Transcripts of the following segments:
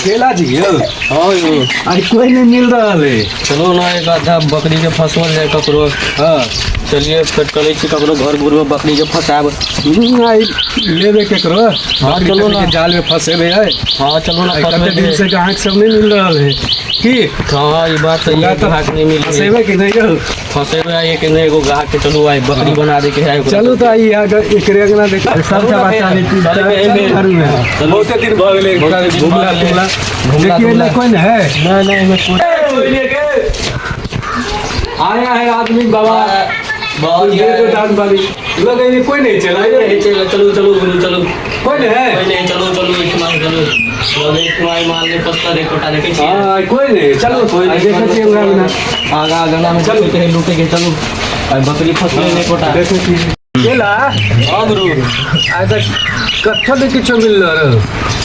केला जी यौ। हाँ यौ। आइ कोई नहीं मिल रहा है। चलू ना, एक आधा बकरी के फंसवल जाए ककरो। हाँ। चलिए फिर करै छी, ककरो घर गुरमे बकरी के फंसायब। आइ लेबे केकरो। हाँ, चलू ना। के जाल में फंसेबे है। हाँ, चलू ना। आइ कते फंसबे दिन से ग्राहक सब नहीं मिल रहा है की। हाँ, ई बात सही है। तो ग्राहक नहीं मिल। फंसेबे कि नहीं यौ? फंसेबे आइ एक ने एगो ग्राहक के। चलू, आइ बकरी बना दे के है ओकरा। चलू तऽ आइ आगे एकरे अंगना देख सब चलू। बहुते दिन भऽ गेलै। बहुते दिन भऽ घुमला गेलै। तुमला। घुमला देखिए एने तुमला। कोई नहीं है। नहीं नहीं, एहिमे कोई आया है आदमी बाबा। बहुत ये तो दान वाली लगे, ये कोई नहीं चला ये। नहीं चलो, चलू चलू गुरु, चलू। कोई नहीं है। कोई नहीं, चलू चलू, एहिठमा चलू। लगे एहिठमा ई माल नहि फसता रे एकोटा, देखै छियै? हाँ, कोई नहीं, चलो। कोई नहीं। देखै छियै ओकरा बिना। आगा आगा में चलू, के लूटे के चलू। आइ बकरी फसले नहि एकोटा। देखै छियै केला। हाँ गुरु। आइ तक कत्थो भी किछो मिल रहल।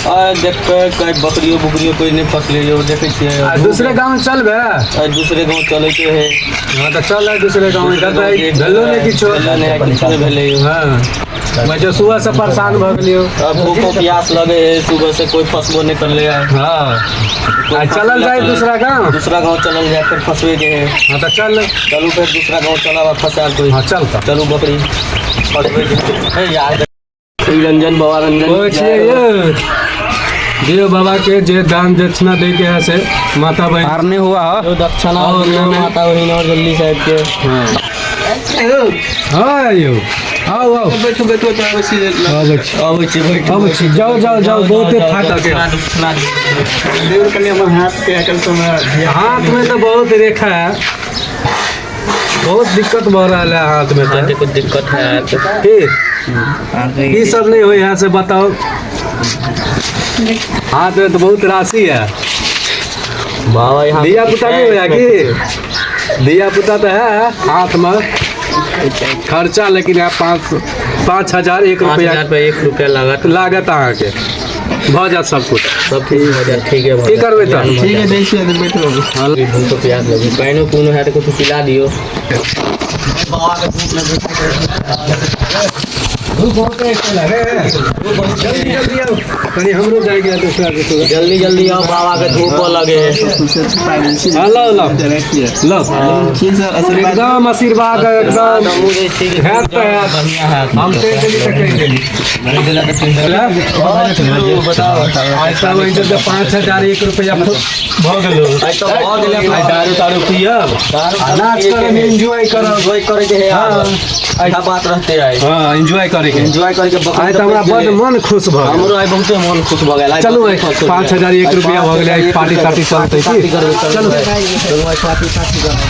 आ देख के कहीं बकरियो बुकरियो कोई नहीं फसले यो, देखै छियै। आ दूसरे गांव चलबे? आ दूसरे गांव चले के है। हाँ तऽ चल आइ दूसरे गांव, इधर तऽ भेलो नहि किछो। भेलो नहि, किछो नहि भेलै यो। हाँ, मैं जो सुबह से परेशान भऽ गेलियो। अब भूखो प्यास लगे है, सुबह से कोई फसबो नहीं करले है। हाँ, आ चलल जाए दूसरा गांव। दूसरा गांव चलल जाए, फिर फसबे के है। हाँ तऽ चल। चलू फिर दूसरा गांव चलब आ फसा कोई। हाँ, चल तऽ। चलू, बकरी फसबे के है यार। ई रंजन बाबा, रंजन। ओ छियै यौ, दियौ बाबा के जे दान दक्षिणा दे के है से माता बहन। हारने हुआ हो। जो दक्षिणा और दियौ नामे। माता बहिन और जल्दी साहब के। हाँ यौ, आउ आउ। बैठो बैठो, तऽ आबै छी। आबै छी। अबै छी, बैठू। आबै छी, जाउ जाउ जाउ, बहुते थाकल के। दक्षिणा दियौ। देर कनि हमर हाथ के आइकाल्हि समय। हाथ में तो बहुत रेखा है, बहुत दिक्कत भऽ रहल है हाथ में। हाँ, तऽ देखो, दिक्कत है। की की सब नहीं हो यहाँ से बताओ। हाथ में तो बहुत राशि है। बाबा यहाँ धिया पुता नहीं होया की? धिया पुता तो है हाथ में खर्चा, लेकिन यहाँ 5,000 एक पाँच रुपया हजार पे 1 रुपया लागत। लागत अहाँके, भऽ जायत सब कुछ। सब ठीक हो जाए, ठीक है। की करबै तऽ? ठीक है, दै छियै तऽ बैठो। भूख तो प्यास लगी, पानिओ कोनो है तऽ कुछ पिला दियो। धूप बहुत है, जल्दी जल्दी आओ, कनि हमरो जाय गया दूसरा के। जल्दी जल्दी आओ, बाबा के धूप लगे है। हाँ, लो लो लो। एकदम आशीर्वाद है, एकदम। हमहूँ दै छी कि हैत तऽ हैत। बढ़िया है। हम कहि देली तऽ कहि देली। बताओ। आइ तब ओहि जब 5,001 रुपया भऽ गेलो। आइ तऽ भऽ गेलै। आइ दारू तारू पियब आ नाच करब, एन्जॉय करब। एन्जॉय करे के है। हाँ। अच्छा बात रहते आइ। हाँ, एन्जॉय करे के। एन्जॉय करके बकरी। आइ तऽ हमरा बड्ड मन खुश भऽ गेल। हमरो आइ बहुते मन खुश भऽ गेल आइ। चलू, आइ बकरी फँसल। 5,001 रुपया भऽ गेलै, आइ पार्टी तार्टी चलतै की? पार्टी करबै। चलू। चलू, आइ पार्टी सार्टी करबै।